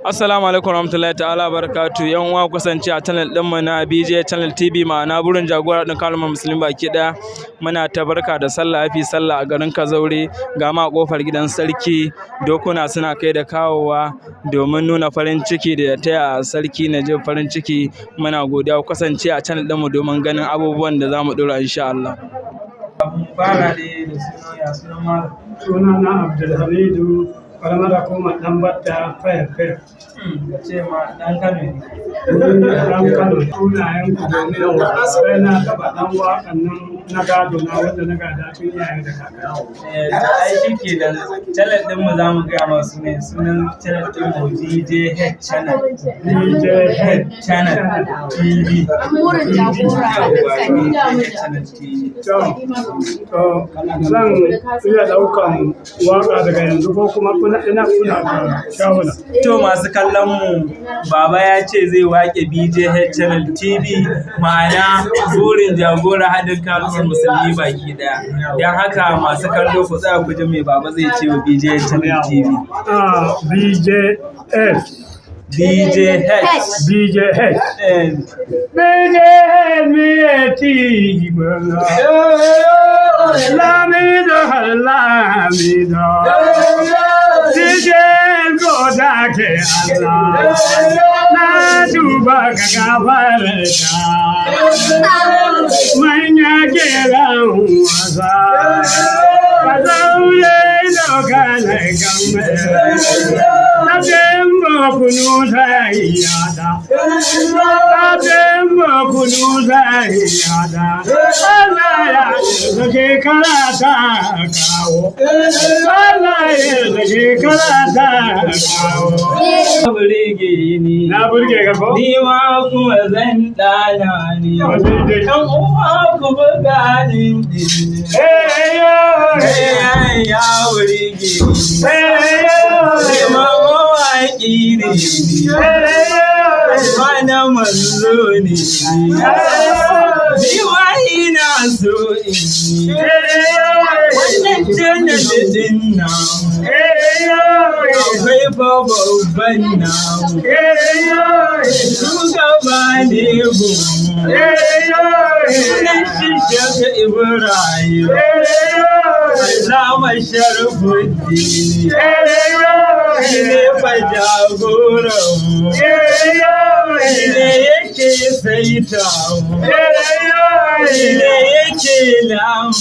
Assalamu alaikum warahmatullahi ta'ala barakatu. Yan uwa, kasance a channel ɗinmu na BJ Channel TV, ma'ana burin jagora ɗin kalmar musulmi baki ɗaya. Muna ta barka da sallah, hafi sallah a garin Kazaure. Ga ma kofar gidan sarki, dokuna suna kai da kawowa domin nuna farin ciki da taya sarki na jin farin ciki. Muna godiya, ku kasance a channel ɗinmu domin ganin abubuwan da zamu ɗora, insha Allah. Fara dai da sunan, ya sunan malam? Sunana Abdulhamidu, karamar hukumar Ɗanbatta, Fayar Fayar. Ka ce ma ɗan Kano ne. Ɗan Kano. Sunayen ku domin sai na taɓa ɗan waƙan nan na gado na, wanda na gada tun iyaye da kakanni. Eh, to ai shi ke da channel ɗin mu, zamu gaya ma sunan channel ɗin mu BJH Channel. BJH Channel TV. Burin jagora haɗin kan. BJH Channel TV. To, zan iya ɗaukan waƙa daga yanzu ko kuma kuna da shawara? To, masu kallon mu, baba ya ce zai wake BJH Channel TV, ma'ana burin jagora haɗin kalmar musulmi baki ɗaya. Don haka masu kallo, ku tsaya ku ji me baba zai ce wa BJH Channel TV. Ah, BJS. BJH. BJH. BJH. Lamido, Lamido. DJ goda ke Allah. Na duba ka gafarta. Manya kiran wasa. Ka zaure lokacin gambe. Na tembo kunu sai yada. Na tembo kunu sai yada. Allah ya isa shekara ta kawo. Allah ya isa shekara ta kawo. Burge ni. Na burge ka ko? Ni ma kuma zan ɗana ni. Wani dai. Ɗan uwa, ku buga ni. Hey, yo, Ya burge ni. Hey, yo, Ni ma mawaƙi ne ni. Hey, yo. Mana manzo ne ni. Ni ma ina so in yi. Wannan channel ɗin namu. Akwai fa babban namu. Shugaba ne gunmu. Sunan shi Sheikh Ibrahim. Allama Sharafuddin. Shi ne fa jagoranmu. Shi ne yake saita mu. Shi ne yake lamu.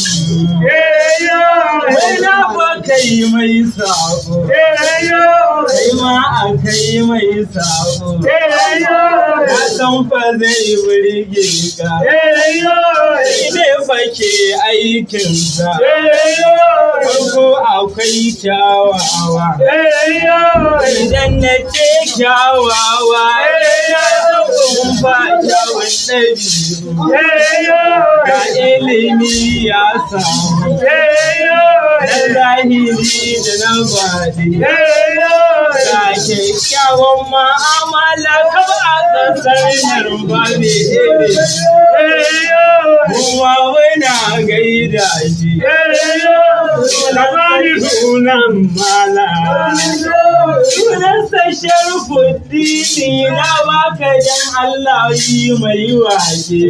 Wai na fa kai mai sabo. Kai ma a kai mai sabo. Na san fa zai burge ka. Shi ne fa ke aikinsa. Farko akwai kyawawa. Idan na ce kyawawa, ina nufin fa kyawun ɗabi'u. Ga ilimi ya samu. Na zahiri da na baɗi. Ga kyakkyawan ma'amala, kaba a ƙasar nan ba mai iri. Kuma muna gaida shi. Ka bani sunan malam. Sunansa Sharifuddini, na baka dan Allah yi mai wake.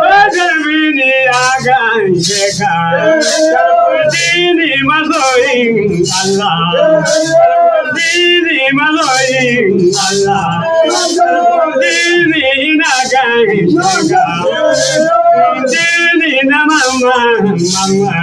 Wajen ya ganshe ka, Sharfuddini masoyin Allah, Sharfuddini masoyin Allah, Sharfuddini ina ganshe ka, Sharfuddini na mama mama.